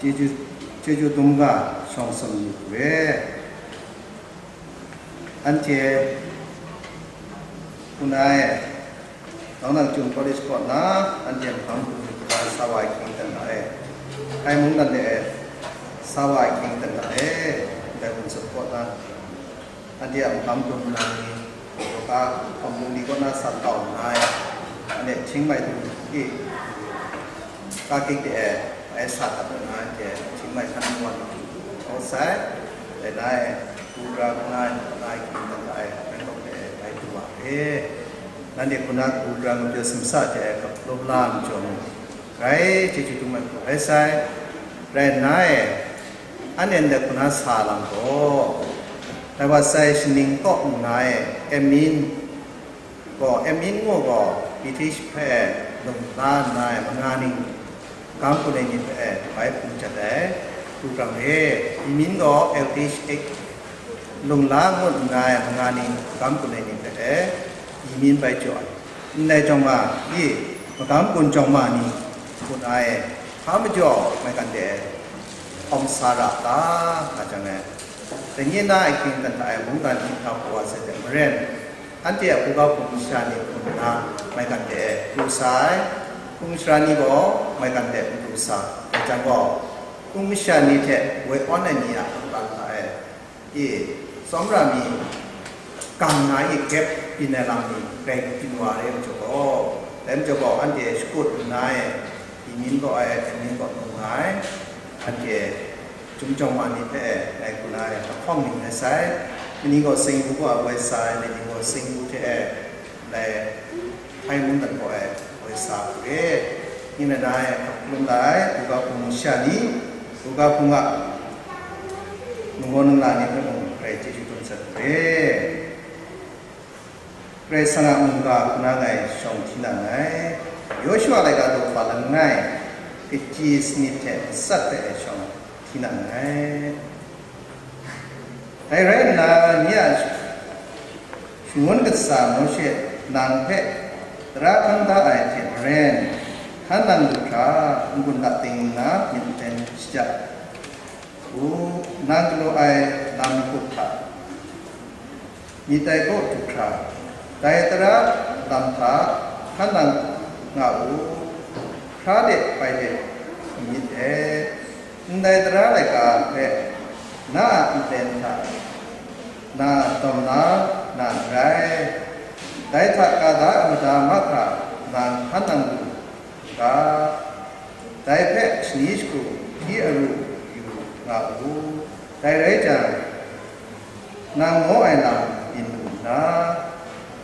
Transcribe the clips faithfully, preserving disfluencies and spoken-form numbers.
Chyeju, chyeju dum ga shawng sum myit re. Anhte hpunai Daunang Chyum College kaw na anhte mahkam hpung myit ga sa wa ai hkying dan da e. Hkai mungdan de e, sa wa ai hkying dan da e. Ndai hpung sut kaw na anhte a mahkam hpung nang ni, Yoga hkawm bungli kaw na sa tau nna, anhte hting mai htum i, ka king de e, ai sa dat nna, anhte hting mai hkan wan kau sai, dai na e, Gurukara kaw na, kaw na hkying dan da e, Bangkok de e, bai du wa e. Nanhte kaw na Gurukara ngwi pyaw simsa hte e, kaplum la ai majaw, rai chyeju dum ai hku rai sai, rai nna e, anhte ndai hku na sa lam gaw, dai wa sai shaning kaw nna e, Emin gaw, Emin ngu gaw, British hpe lung la nna e, manga ning, gam kun ai ni hpe bai hpung jat ai, Gurukara e, Emin gaw L T H X lung la ngut nna e, manga ning, gam kun ai ni hpe, Emin bai jaw ai. Ndai jawng ma, i, magam kun jawng ma ni, kun ai, hpa majaw maigan de ai, hkawm sa ra ta, nga jang e, dai ni na ai hkying dan hta e mungdan hkying hta hpaw wa sai hte maren, anhte a hpung ga hpung masha ni hpung nna maigan de ai pru sa ai, hpung shara ni gaw maigan de n pru sa, dai jang gaw, hpung masha ni hte woi awn ai ni a mungdan hta e, e, tsawmra mi, gang na i gap byin ai lam ni grai byin wa re ai majaw gaw, dai majaw gaw, anhte shakut nna e, Emin gaw ai, Emin gaw nung nga ai, anhte Chyum jawng ma ni hpe ngai hku na e lahkawng ning rai sai, mani gaw Singbu gaw woi sa ai, mani gaw Singbu hte e, ndai Hpai mungdan gaw e, woi sa hku re, ning rai na e, hkap hkalum la ai, Gurukara hpung masha ni, Gurukara hpung a ninggaw ningla ni hpe mung grai chyeju dum sat hku re. Karai Kasang a mungga hku na ngai shawng hti na nngai, Yawshu a laika daw hpa langai, kaji sanit hte matsat hpe shawng hti na nngai. Dai rai nna, nye a shangun kasa Mawshe nang hpe tara hkan da ai hte maren, hkan nang lu hkra, n-gun la ting nna myit nten shaja u, nang galaw ai lam hkup hta, myit ai kaw du hkra, dai tara lam hta hkan nang nga u, hkra de bai de myit e, ndai tara laika hpe na a nten hta na dawm na na n rai, dai hta ka da ai mada mahkra nang hkan nang lu u ga, dai hpe shani shagu hpyi aru yu nga u, dai rai jang, nang maw ai lam byin lu nna,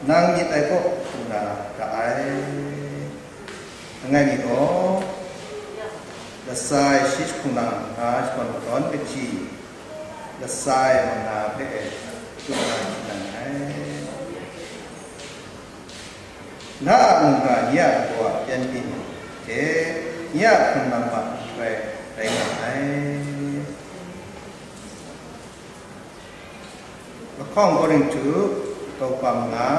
nang myit ai kaw du na ra ai. Langai mi gaw, latsa e shi jahkung na nga shakawn madawn kaji, latsa e manga hpe e tut na hti nang ai. Na a mungga nye a lagaw a pyan byin hte, nye a hkrun lam ma nhtoi rai nga ai. Lahkawng Korinhtu daw kaba manga,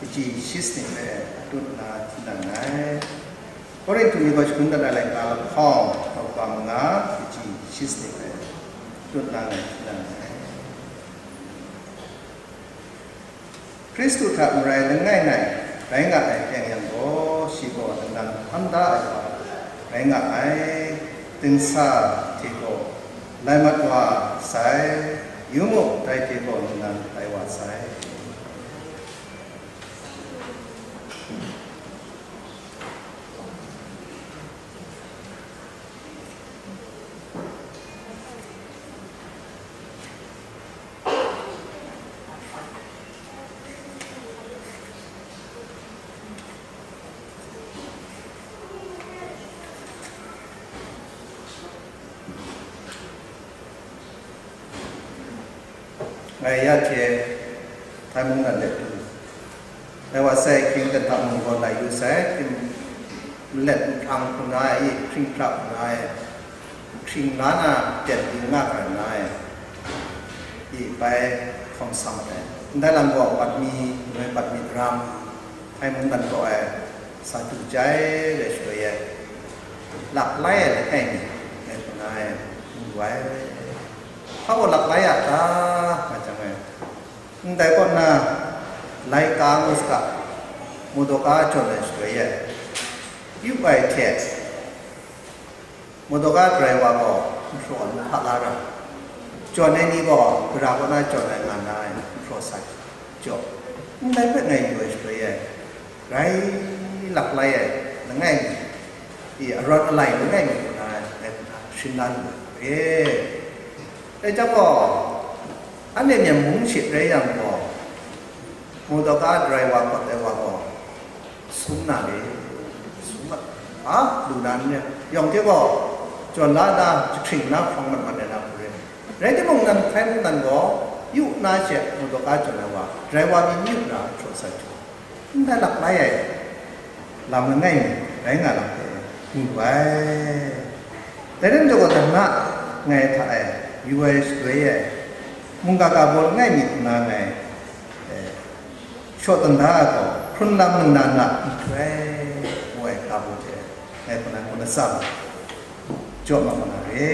kaji shi sanit hpe atut nna hti nang ai. Korinhtu ni gaw shagun dat ai laika lahkawng daw kaba manga, kaji shi sanit hpe atut nna ngai hti nang ai. Hkristu hta marai langai ngai rai nga ai teng yang gaw, shi gaw nang hkan da ai wa rai nga ai, dingsa hte gaw lai mat wa sai, yu mu, dai hte gaw nang tai wa sai. Ngai ya hte hpai mungdan let lu, dai wa sai hkying dan hta mung gaw lai yu sai, hkying malet nhprang hku na ai, hkring hkra hku na ai, hkring la na ten di nga ai na ai, i bai hkawm sa mat ai. Ndai lam gaw bat mi, ngai bat mi daram, hpai mungdan gaw ai, sa du jai rai shaloi e, lak lai ai langai mi, Ngai, n rai. Hpa gaw lak lai a ta, nga jang e. Ndai kaw na, laika ngu saga, motoka jawn ai shaloi e, yu ai hte, motoka driver gaw nhpraw n hpa la ra, jawn ai ni gaw gara kaw na jawn ai nga na ai nhpraw sa jaw, ndai hpe ngai yu ai shaloi e, rai lak lai ai langai mi, i, arawn alai langai mi hku na ngai hku na shing la lu ai. Dai jang gaw, anhte Myen mung shit rai yang gaw, motoka driver kawt ai wa gaw, sum na re, sum mat, a, lu na n re, yawng hte gaw, jawn la na, jahkring na, hprawng mat mat ai na hku re. Rai timung, nang hkai mungdan gaw, yu na she, motoka jawn ai wa, driver mi n yu na, hpraw sa jaw, ndai lak lai ai lam langai mi rai nga lam hpe mu ai. Dai rai majaw gaw, dang na ngai hta e yu ai shaloi e, mungga ga baw langai mi hku na ngai, e, shaw dan da ai gaw, hkrun lam ningnan na nhtoi ngu ai ga baw hte ngai hku na ngu na tsam jaw ma ma na re.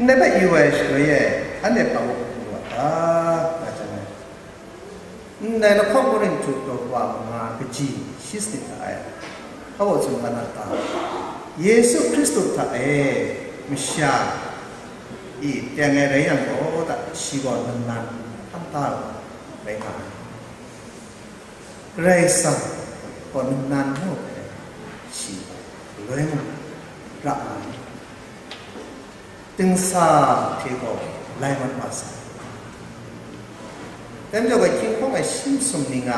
Ndai hpe yu ai shaloi e, anhte hpa mung lu a ta, nga jang e. Ndai lahkawng Korinhtu daw wa manga kaji shi sanit hta e, hpa gaw tsun ga na ta? Yesu Hkristu hta e masha e teng ai rai yang gaw, ta, shi gaw ningnan hkam ta ai wa rai nga ai. Karai Kasang gaw ningnan ngu ai, shi galoi mung ra nga ai. Dingsa hte gaw lai mat wa sai. Dai majaw gaw, hkying hpawng ai shi masum ning a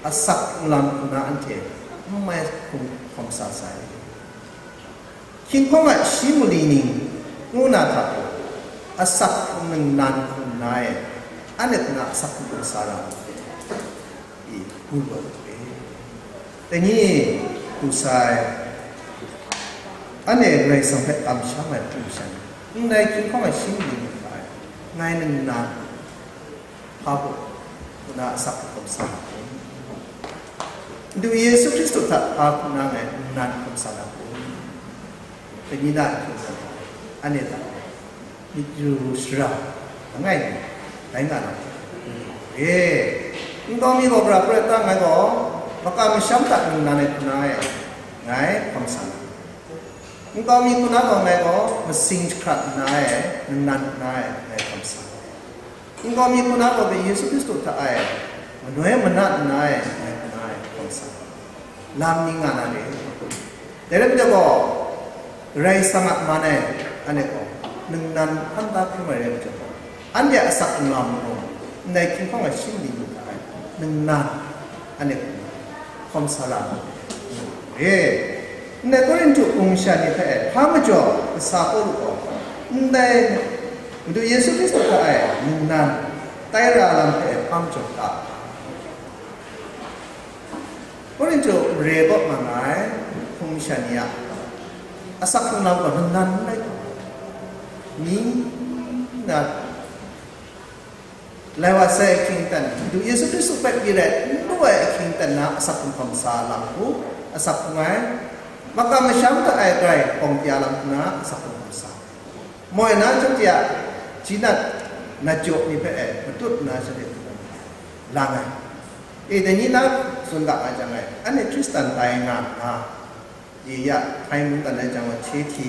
asak hkrung lam hku na anhte n mai hkum hkawm sa sai. Hkying hpawng a shi mali ning ngu na hta gaw, asak hkrung ningnan hku na e, anhte hku na asak hkrung hkawm sa ra ai. I, gun wa ai. Dai ni, du sai, anhte Karai Kasang hpe kamsham ai hpung shan, ndai hkying hpawng ai shi mali ning hta e, ngai ningnan hpa hku na asak hkrung hkawm sa na kun? Madu Yesu Hkristu hta hpa hku na ngai ningnan hkawm sa na kun? Dai ni na hkying hpawng, anhte hta myit yu shara langai mi rai nga na e. Nkau mi gaw gara prat ta ngai gaw, makam masham hta ningnan ai hku na e ngai hkawm sa na. Nkau mi hku na gaw ngai gaw masing jahkrat nna e, ningnan hku na e ngai hkawm sa na. Nkau mi hku na gaw Yesu Hkristu hta e manoi manat nna e ngai hku na e hkawm sa na. Lam ni nga na re. Dai rai majaw gaw, Karai Kasang a man e, anhte gaw ningnan hkan da hkrum ai rai majaw gaw, anhte a asak hkrung lam gaw, ndai hkying hpawng ai shi mali ning hta e ningnan, anhte gaw hkawm sa ra ai. Ndai Korinhtu hpung masha ni hpe hpa majaw kasa Pawlu gaw, ndai Madu Yesu Hkristu hta e ningnan tai ra lam hpe hpa majaw ta? Korinhtu mare kaw nga ai hpung masha ni a asak hkrung lam gaw ningnan n rai, ni na, lai wa sai ahkying aten, Madu Yesu Hkristu hpe pyi rai n lu ai ahkying aten na asak hkrung hkawm sa lam hku, asak hkrung ai, makam masham hta e grai hkawm kya lam hku na asak hkrung hkawm sa, moi na chyawm hte a, ji nat, nat jaw ni hpe e matut nna shanhte hku lang ai. E, dai ni na tsun ga ai jang e, anhte Hkristan tai nga nna, e ya, Hpai mungdan ai jang gaw, hkye hti,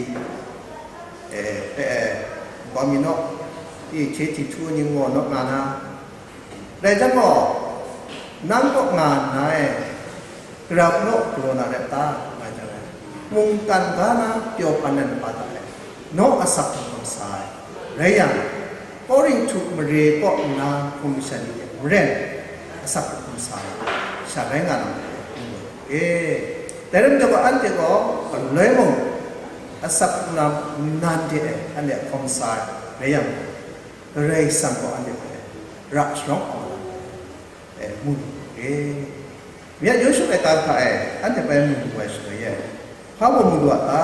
e, hpe e, nkau mi naw, e, hkye hti htu ni ngu naw nga na, rai jang gaw, nang kaw nga nna e, gara hku naw galaw na rai ta, nga jang e, mungkan ga na pyaw hpan ai hpa hta e, naw asak hkrung hkawm sa ai. Rai yang, Korinhtu mare kaw nna hpung masha ni hte maren asak hkrung hkawm sa ai, sha rai nga na majaw, e, dai rai majaw gaw, anhte gaw galoi mung asak hkrung lam ningnan hte e anhte hkawm sa ai rai yang, Karai Kasang gaw anhte hpe ra sharawng awng ai, e, mu lu ai. Myit yu shut ai ga hta e anhte bai mu lu ai shaloi e, hpa gaw mu lu a ta,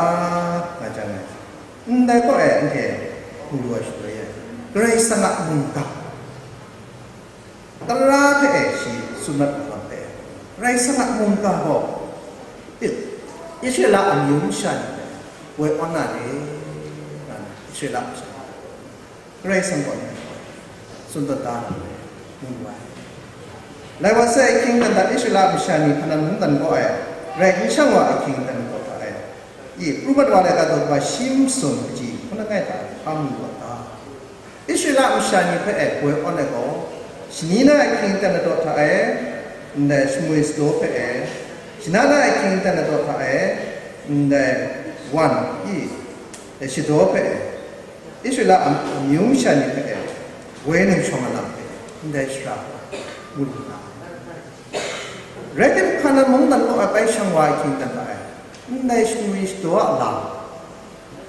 nga jang e, ndai kaw e anhte mu lu ai shaloi e, Karai Kasang a mungga tara hpe e shi tsun mat ai lam hpe, Karai Kasang a mungga gaw, Israela amyu masha ni hpe woi awn na re. Israela masha ni, Karai Kasang kaw ni tsun tawn da na ngu ai. Lai wa sai, ahkying dan da Israela masha ni Hkanan mungdan kaw ai rai n shang wa ai ahkying dan daw hta e, i pru mat wa laika daw wa shi masum kaji hkun langai hta hpa mu wa ta? Israela masha ni hpe e boi awn ai gaw, shani na ai ahkying dan daw hta e, ndai shamwi shadaw hpe e, shana na ai ahkying dan daw hta e, ndai wan i, e, shadaw hpe e, Israela am-, amyu masha ni hpe e, woi ningshawng a lam hpe e, ndai shara hpe ngu lu na. Rai timung, Hkanan mungdan kaw ai bai shang wa ai ahkying dan da ai, ndai shamwi shadaw a lam,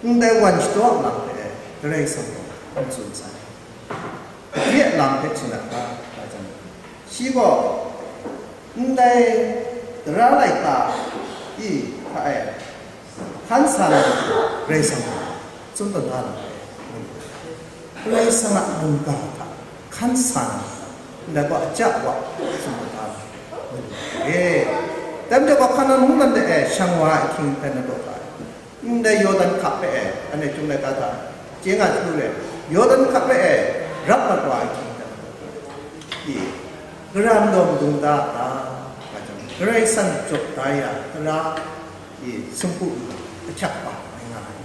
ndai wan shadaw a lam hpe e, Karai Kasang gaw n tsun sai. Gade a lam hpe tsun ai hta, nga jang, shi gaw ndai tara laika i hta e hkan sa na matu Karai Kasang gaw tsun tawn da na hpe ngu lu ai. Karai Kasang a mungga hta hkan sa na matu, ndai gaw aja wa tsun tawn da na hpe ngu lu ai. Dai majaw gaw, Hkanan mungdan de e shang wa ai ahkying hpe na daw hta e, ndai Yawdan hka hpe e, anhte chyum laika hta chye nga hkru re, Yawdan hka hpe e rap mat wa ai ahkying hpe na daw hta e, i, gara n daw madung da a ta? Nga jang, Karai Kasang jaw da ya tara, i, sumpu ni ahkyak pa ai nga ai.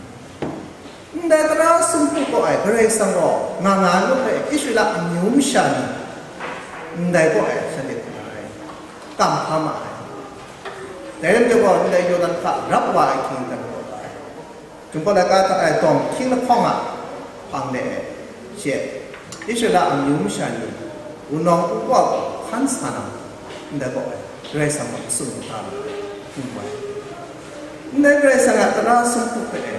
Ndai tara sumpu kaw ai Karai Kasang gaw nga nga ai ngut hpe, Israela amyu masha ni ndai kaw e shanhte hkrum ai, kam hpa ma ai. Dai lam jaw gaw, ndai Yawdan hka rap wa ai ahkying dan daw hta e, Jinghpaw laika hta e dawng hkying lahkawng a hpang de e, she, Israela amyu masha ni wunawng uwa gaw hkan sa na matu, ndai kaw e Karai Kasang gaw tsun tawn da na ngu ai. Ndai Karai Kasang a tara sumpu hpe e,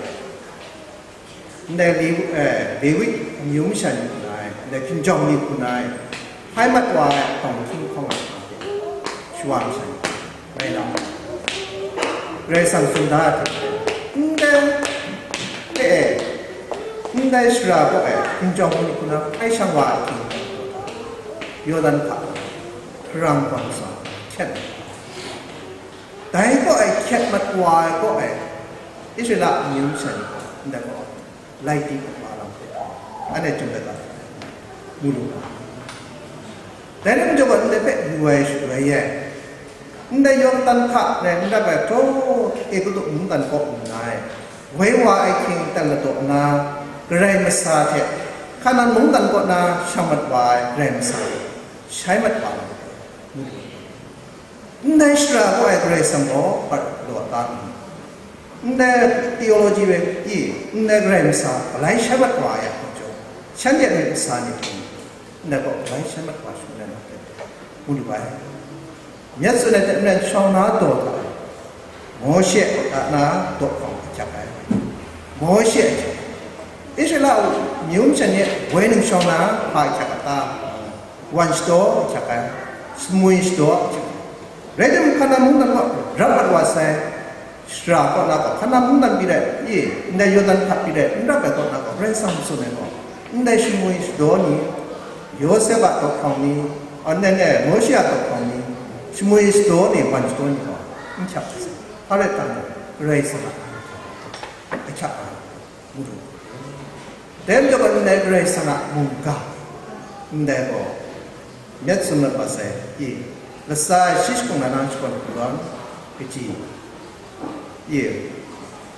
ndai Lewi, eh, Lewi amyu masha ni hkun ai, ndai hkinjawng ni hkun ai, hpai mat wa ai dawng hkying lahkawng a hpang de shawa masha ni rai lam, Karai Kasang tsun da ai hte, ndai hpe e, ndai shara kaw e hkinjawng ni hkun a hpai shang wa ai ahkying, Yawdan hka hparang gawn sa hkyet, dai kaw e hkyet mat wa ai kaw e, Israela amyu masha ni gaw ndai kaw lai di mat wa lam hpe, anhte chyum laika hta mu lu ga. Dai lam jaw gaw, ndai hpe yu ai shaloi e, ndai Yawdan hka rai n rap ai, hkraw Egutu mungdan kaw nna e, woi wa ai ahkying dan ladaw nna, Karai masa hte Hkanan mungdan kaw na shang mat wa ai Karai masa shai mat wa ai, ngu lu. Ndai shara kaw ai Karai Kasang gaw bat law ta nni? Ndai theology bai i, ndai Karai masa galai shai mat wa ai a majaw, shanhte a myit masa ni hte ndai gaw galai shai mat wa shangun ai lam hte, ngu lu ai. Myit tsun ai hte maren, shawng na daw hta e, Mawshe a na daw hkawng ahkyak ai. Mawshe ahkyak, Israela amyu masha ni woi ningshawng na hpa ahkyak a ta? Wan shadaw ahkyak ai, shamwi shadaw ahkyak ai. Rai timung, Hkanan mungdan kaw rap mat wa sai, shara kaw na gaw, Hkanan mungdan pyi rai i, ndai Yawdan hka pyi rai n rap ai kaw na gaw, Karai Kasang tsun ai gaw, ndai shamwi shadaw ni, Yawsep a daw hkawng ni, a, ndai, ndai Mawshe a daw hkawng ni, shamwi shadaw ni, wan shadaw ni gaw n hkyak ai. Hpa rai timung, Karai Kasang a ahkyak ai, ngu lu. Dai majaw gaw, ndai Karai Kasang a mungga ndai gaw, myit tsun mat wa sai, i, latsa shi shakawn na nang shakawn hku lawn, kaji, i,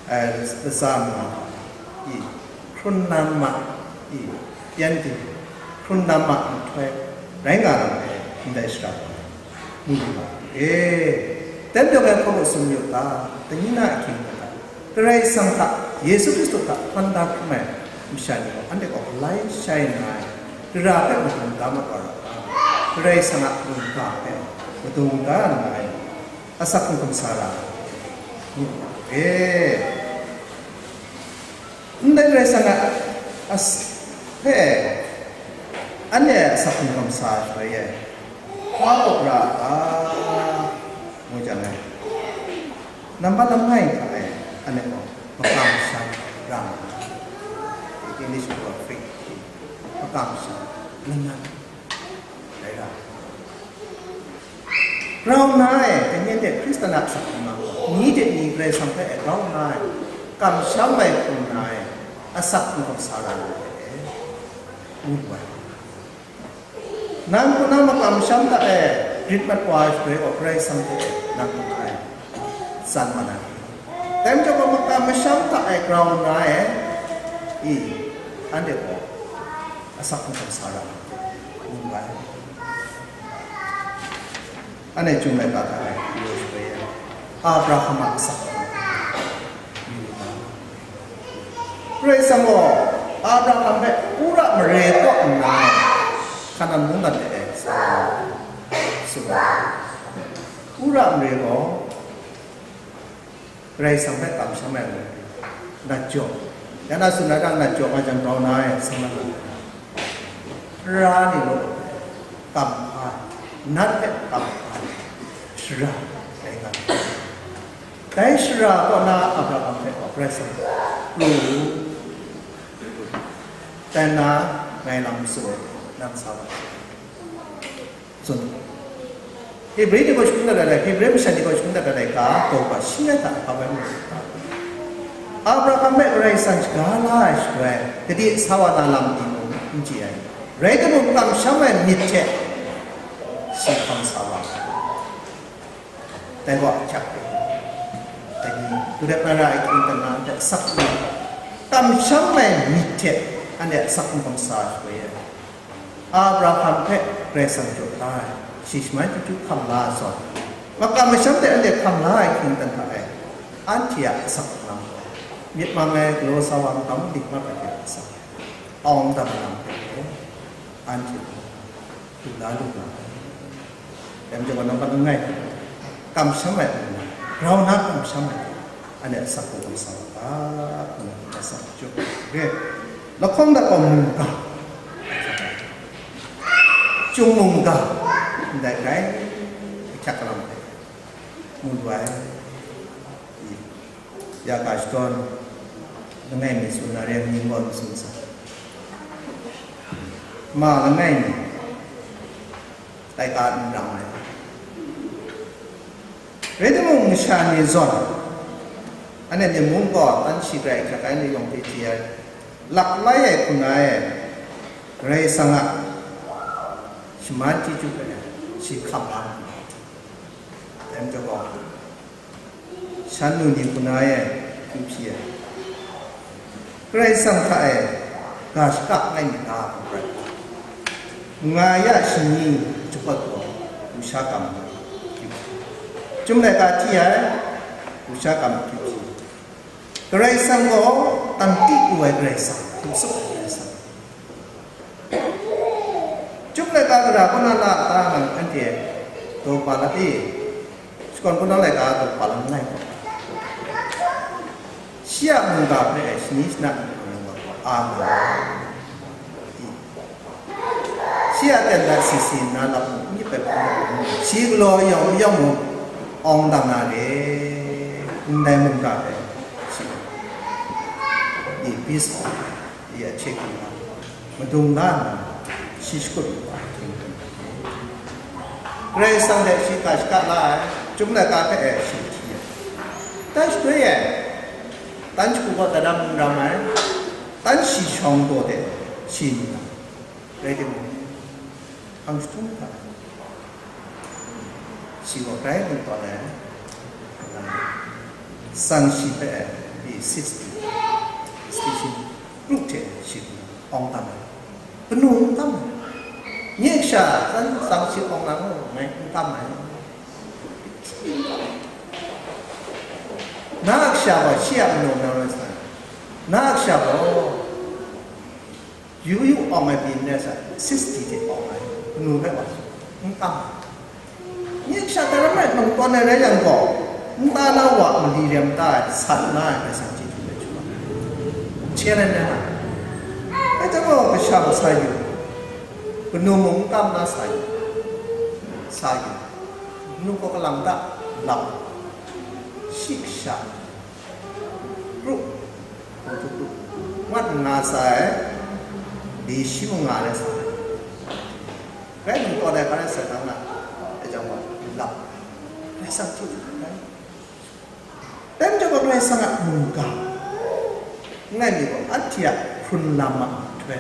ai, latsa ma, i, hkrun na ma, i, pyan di, hkrun na ma nhtoi rai nga lam ai ndai shara ngu lu ga, e, dan daw ai hkawng tsun yu ta, dai ni na ahkying hta, Karai Kasang hta, Yesu Hkristu hta hpan da hkrum ai masha ni gaw, anhte gaw galai shai nna ai, dara hpe madung da mat wa ra ta? Karai Kasang a mungga hpe madung da nna ai, asak hkrung hkrung sa ra ai, ngu ga, e. Ndai Karai Kasang a as-, hpe anhte asak hkrung hkrung sa ai shaloi e, hpa kaw ra a ta? Ngu jang e, nambat langai hta e anhte gaw makam sha ra nga ai. English word faith, makam sha, lanan rai ra. Grau nna e, dai ni hte Hkristan a asak hkrung ai ni hte ni Karai Kasang hpe grau nna e, kamsham ai hkrung nna e, asak n-, kamsa ra na ai, ngu ai. Nang hku na makam masham hta e rit mat wa ai shaloi gaw, Karai Kasang hte nang hku ai tsan mat ai. Dai majaw gaw, makam masham hta e grau nna e, i, anhte gaw asak n-, kamsa ra, ngu ai. Anhte Chyum laika hta e, Abraham a asak, Karai Kasang gaw Abraham hpe Ura mare kaw nna, Hkanan mungdan de sa ai, tsun ai. Ura mare gaw Karai Kasang hpe kamsham ai, nat jaw, ya na tsun ai, nat jaw nga jang grau na ai, sang na, ra ni law, kam hpa, nat hpe kam hpa, shara rai nga ai. Dai shara kaw na Abraham hpe gaw Karai Kasang pru u, dan na ngai lam tsun ai, nang sa wa, tsun. Hibri ni gaw shagun dat ai, Hibri masha ni gaw shagun dat ai ga, daw ga shi ai hta hkap ai majaw, Abraham hpe Karai Kasang shaga la ai shaloi, gade sa wa na lam ni mung n chye ai. Rai timung, kamsham ai myit hte shi hkam sa wa ai. Dai gaw ahkyak ai. Dai ni, Turet na ra ai hkying dan na hte asak n-, kamsham ai myit hte anhte asak n-, kamsa shaloi e, Abraham hpe Karai Kasang jaw da ai, shi shamai chyeju hkam la ai zawn, makam masham hte anhte hkam la ai hkying dan hta e, anhte a asak lam gaw, myit mang ai galaw sa wa, makam dik mat ai hte asak, awng dam lam hpe gaw, anhte gaw lu la lu nga ai. Dai majaw gaw, nambat langai, kamsham ai hku nna, grau na kamsham ai hte, anhte asak hku kamsa wa ga, ngu nna asak jaw ai. Lahkawng dat gaw mungga, Chyum mungga, ndai rai, ahkyak lam hpe mu lu ai. Ya ga shadawn, langai mi tsun na re ai, ning gaw n tsun sa. Ma langai mi, laika n rang ai. Rai timung, masha ni zawn, anhte myen mung gaw, tan shi grai hkyak ai ni yawng hte chye ai, lak lai ai hku na e, Karai Kasang a shaman chyeju hpe shi hkam la ai. Dai majaw gaw, shan nu ni hku na e, n hpyi ai. Karai Kasang hta e ga shaka rai myit ga, hkrai nga ya shani jahpawt gaw, lusha kam hkyu hpyi. Chyum laika hti ai, lusha kam hkyu hpyi. Karai Kasang gaw, tangti u ai Karai Kasang, hkum tsup ai Karai Kasang. Chyum laika gara kaw na la a ta nang anhte daw pa la i? Shakawn punau laika daw pa la n rai gaw, shi a mungga hpe shani shana n hkang ai wa gaw a nga ai. Shi a ten na si si nna lam n yip ai hpang, shi galaw yawng yawng mung awng dang na re, ndai mungga hpe shi, i, peace of, i, a hkye hkrang na, madung la nna, shi shakut lu ai hkying hkun ai. Karai Kasang hte shi ga shaka la ai, Chyum laika hpe e shi hti ai. Tan shaloi e, tan shagu gaw taram n ram ai, tan shi shawng daw de shi n ram. Rai timung, hpang jahtum hta, shi gaw grai lungtawn ai, tsang shi hpe pyi sixty, station group hte shi awng tam ai, kanu n tam ai. Nye kasha, tsang, tsang shi awng na ngu, ngai n tam ai. Na a kasha gaw shi a manu na rai sa, na a kasha gaw, yu yu awng ai byin rai sa, sixty hte awng ai, kanu hpe wa, n tam ai. Nye kasha hta ram rai, nang tawn ai rai yang gaw, nta na wa mali rem ta ai, sat na ai, Karai Kasang chyeju hpe chyu ai. Challenge ai. Rai timung, kasha gaw sa yu, kanu mung n tam na sa yu, sa yu, kanu gaw kalang ta, lap, shi kasha, kru, hpung htup lu, mat n nga sai, li shi mung nga le sai. Rai nhtawm ai hpa rai sai, nang na, dai jang gaw, lap, Karai Kasang hte rai. Dai majaw gaw, Karai Kasang a mungga, N rai mi gaw, anhte a hkrun lam a nhtoi,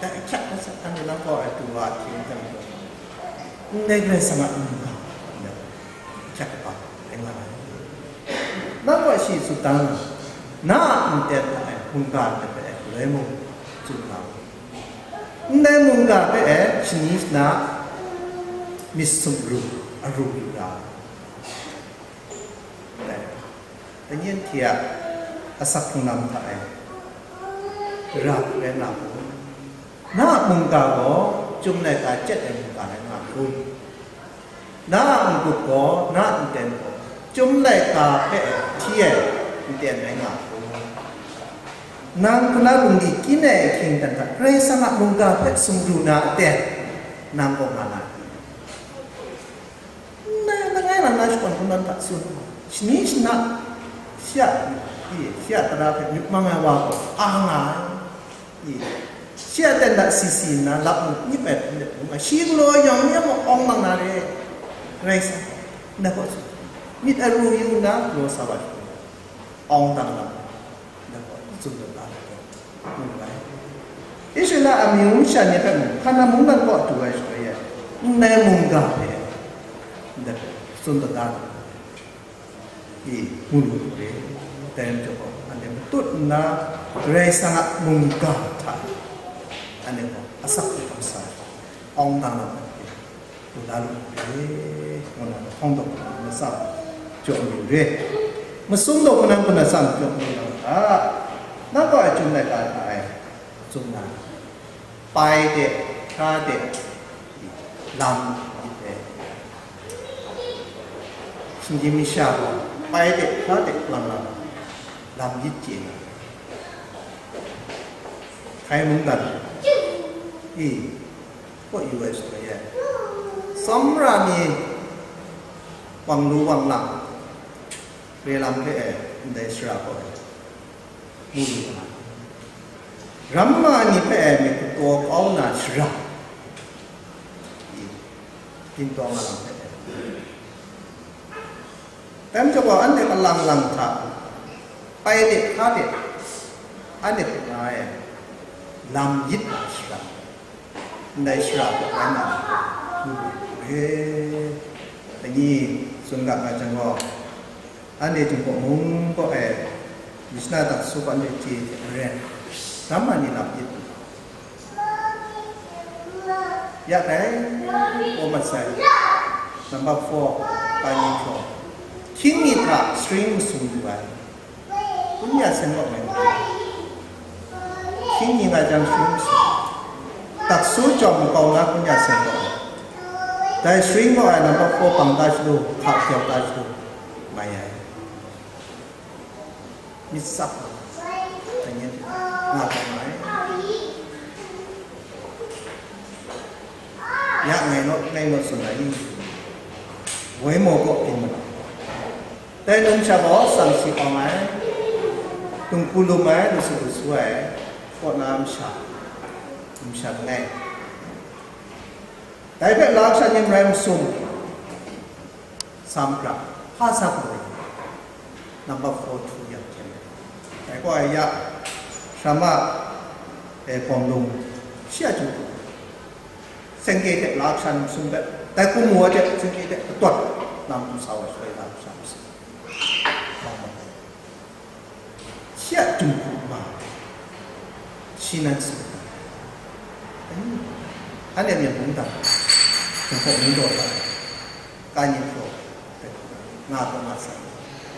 dai ahkyak hkrat sa, anhte nang kaw ai du wa ahkying hte mung, ndai Karai Kasang a mungga, ahkyak kaba rai nga ai. Nang gaw shi tsun da nga, na a nten hta e mungga hpe ai galoi mung tsun nga u. Ndai mungga hpe e shani shana myit sumru aru yu ga. Dai, anyin hte a asak hkrung lam hta e ra rai nga hku, na a mungga gaw chyum laika chyet ai mungga rai nga hku, na a n-gup gaw, na a nten gaw, chyum laika hpe hti ai nten rai nga hku, nang hkuna lungli kyin ai ahkying ten hta Karai Kasang a mungga hpe sumru na aten, nang gaw nga na ai. Ndai langai na na shakawn kungdawn hta tsun, shani shana, shi a, i, shi a tara hpe myit mang ai wa gaw a nga ai. I, shi a ten hta si si nna lap nip ai hpung de hpung ai, shi galaw yawng ni a mung awng nang na re, Karai Kasang, ndai gaw tsun, myit aru yu nna galaw sa wa hpung, awng dang lam, ndai gaw tsun tawn da ai gaw, mu rai. Israela amyu masha ni hpe mung, Hkana mungdan kaw du ai shaloi e, ndai mungga hpe, ndai hpe tsun tawn da ai. I, mu lu hku re. Dai majaw gaw, anhte matut nna, Karai Kasang a mungga hta, anhte gaw asak hkam sa, awng dang lam ai, lu la lu hku re, ngu na lahkawng daw hku na tsam jaw mayu re. Masum daw hku na hku na tsam jaw mayu na hta, nang gaw ai chyum laika hta e tsun na, pai de, hkra de, lam yit de. Shinggyim masha gaw pai de, hkra de, lang lang, lam yit chye nga. Hkai mungdan e, kaw yu ai shaloi e, tsawmra mi wang lu wang lang, re lam hpe e, ndai sara kaw e, mu lu nga ai. Ramma ni hpe e myit kataw kau na sara, i, gintaw nga lam hpe e. Dai majaw gaw, anhte alang lang hta, pai de, hkra de, anhte hpe nga ai, lam yit na sara, ndai sara hpe rai nga ai, ngu ai. Dai ni tsun ga nga jang gaw, anhte Jinghpaw mung kaw e, myit shana taksu kaw anhte chye hte maren, ramma ni lam yit, ya dai, kaw mat sai, number four, ka ni hpraw, hkying ni hta string masum lu ai, kun ya sen kaw mai lu ai. Hkying ni nga jang string masum, taksu jawm makau na kun ya sen kaw ai. Dai string kaw ai number four pang ta shalu, hka kyau ta shalu, mai ai. Myit sak, dai ni nga kau nga ai. Ya ngai naw, ngai naw tsun ai ni, woi maw kaw byin ma na, dai numsha gaw tsang si awng ai, dinghku lum ai, lu su lu su ai, kaw na masha, numsha langai. Dai hpe la kasha ni marai masum, sam hkra, hpa sa hkra, number four, two ya hkyen ai. Dai gaw ai ya, Shama, e, bawm lung, shi a chyu, sengke hte la kasha ni masum hpe, dai hkum wa hte sengke hte katawt, nang hkum sa wa shaloi la kasha masum. Shi a dinghku ma, shi nan si. Anhte myit mung dang, Jinghpaw mung daw hta, ka ni hpraw, nga hpraw nga sai,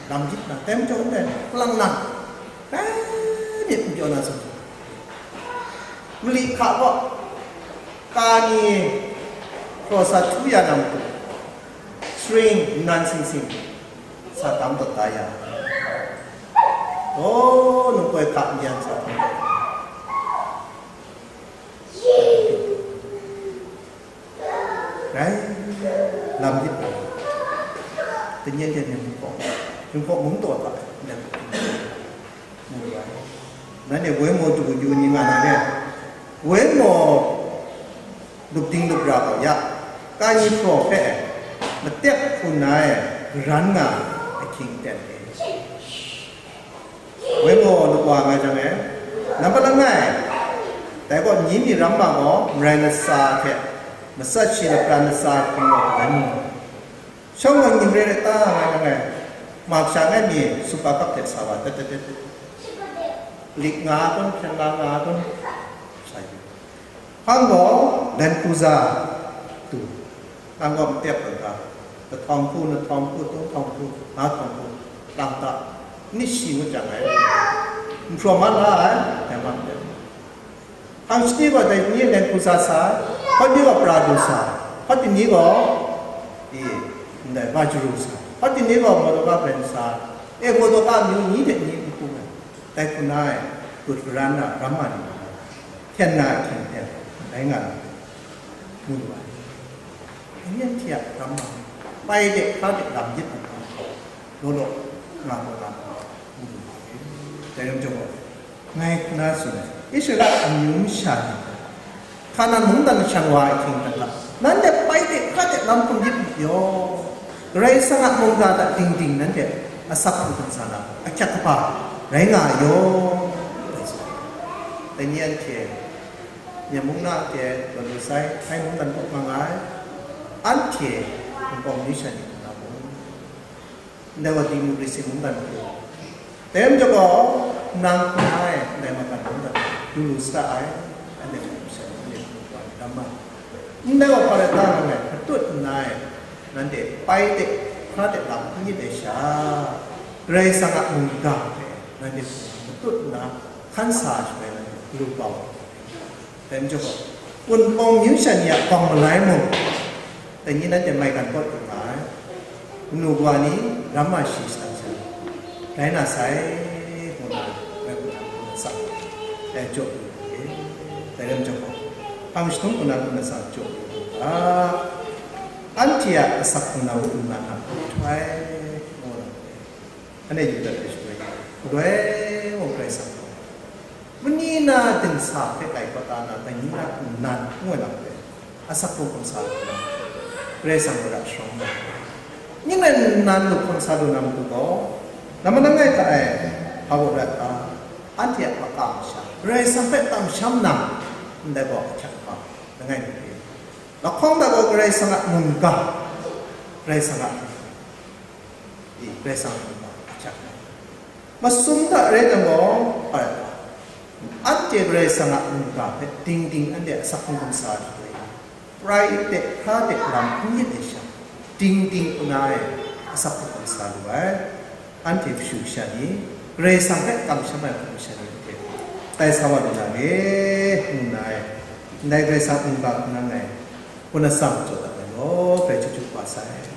lam yit na, tem jaw ndai, kalang lang, dai myit n pyaw na zawn, mali hka gaw, ka ni hpraw sa htu ya na matu, string nnan sing sing, sa tam tawn da ya. Oh, nupoi hka n-yan sa tam tawn da. Rai, lam yit ai. Tenyen ten ni mung kaw, mung kaw mung taw hta, mu ai. Nanhte woi maw du yu ni nga na re? Woi maw lup ding lup ra gaw ya, ka ni hpraw hpe matep hpun na e, garan nga ai ahkying ten e. Woi gaw, luk wa nga jang e, nampat langai, dai gaw, ni mi ramma gaw marai latsa hte matsat shi lapran latsa hpung gaw rai mu ai. Shawng nang ning re re ta nga jang e, ma kasha ngai mi sup akap hte sa wa dat dat dat dat. Lik nga kun, hpyen la nga kun, sa yu. Hpang gaw, len hku za tu, hpang gaw, mtep kangga, lahtawng hku, nahtawng hku, tung htawng hku, nga htawng hku, lang ta, nit shi ngut jang ai, nhpraw mat la ai, dai ma mtep. Hpang shani gaw, dai ni len hku za sa, hpawt ni gaw, pra du sa, hpawt ni gaw, i, ndai, ba jaru sa, hpawt ni gaw, modoka bren sa, e, modoka amyu ni hte ni n hku ai, dai hku na e, gut garan na, ramma ni, hpyen na ahkying hte rai nga ai, ngu lu ai. Anhte a ramma, pai de, hkra de, lam yit ai hpang htaw, law law, nga law, nga law, ngu lu ai. Dai lam chyawm gaw, ngai hkra tsun ai, Israela amyu masha ni, Hkanan mungdan shan wa ai hkying hta, nanhte pai de, hkra de, lam hkum yit mu yaw, Karai Kasang a mungga hta ding ding nanhte asak hkrung hkrung sa na, ahkyak kaba rai nga ai yaw, dai ni anhte, Myen mung na hte, Laodisai, Hpai mungdan kaw nga nga ai, anhte Hpung Kawng Myu Sha ni hkra bung, ndai wa, democracy mungdan hku, dai lam chyawm gaw, nang hkra ai, ndai magan mungdan du lu sara ai, anhte Hpung Kawng Myu Sha ni, anhte Hpung Kawng Myu Sha ni, ndai wa, hpa rai ta nga ai, matut nna e, nanhte pai de, hkra de, lam n yit ai sha, Karai Kasang a mungga hpe nanhte matut nna hkan sa ai shaloi, nanhte galu kau ai. Dai majaw gaw, Hpung Kawng Myu Sha ni a hpawng malai mung, dai ni nanhte maigan kawt lu nga ai, kanu kawa ni, ramma shi shatan sha ni, rai na sai, ngu na, rai hku na, ngu na tsang, dai jaw lu ai. Dai rai majaw gaw, hpang jahtum hku na, ngu na tsang jaw lu ai. Anhte a asak hkrung na u, u na, nhtoi, ngu na, Anhte Yuda hpe shaloi, galoi mung Karai Kasang gaw, mani na dingsa hpe lai kawt da na, dai ni na nnan ngu ai lam hpe, asak hkrung hkrung sa lu na, Karai Kasang gaw ra sharawng na, ning rai nnan lu hkrung sa lu na matu gaw, nambat langai hta e, hpa gaw rat ta, anhte a makam masha, Karai Kasang hpe kamsham na, ndai gaw ahkyak hpa, langai mi hpe, lahkawng hta gaw Karai Kasang a mungga, Karai Kasang a, i, Karai Kasang a mungga ahkyak na, masum hta rai jang gaw, hpa rai ta? Anhte Karai Kasang a mungga hpe ding ding anhte asak hkrung hkrung sa ai hte, pai de, hkra de, lam n yit ai sha, ding ding hku na e asak hkrung hkrung sa lu ai. Anhte kashu kasha ni, Karai Kasang hpe kamsham ai hku masha ni hpe tai sa wa lu na re, ngu nna e, ndai Karai Kasang a mungga hku na ngai, hpun atsam jaw dat ai gaw, grai chyeju kaba sai.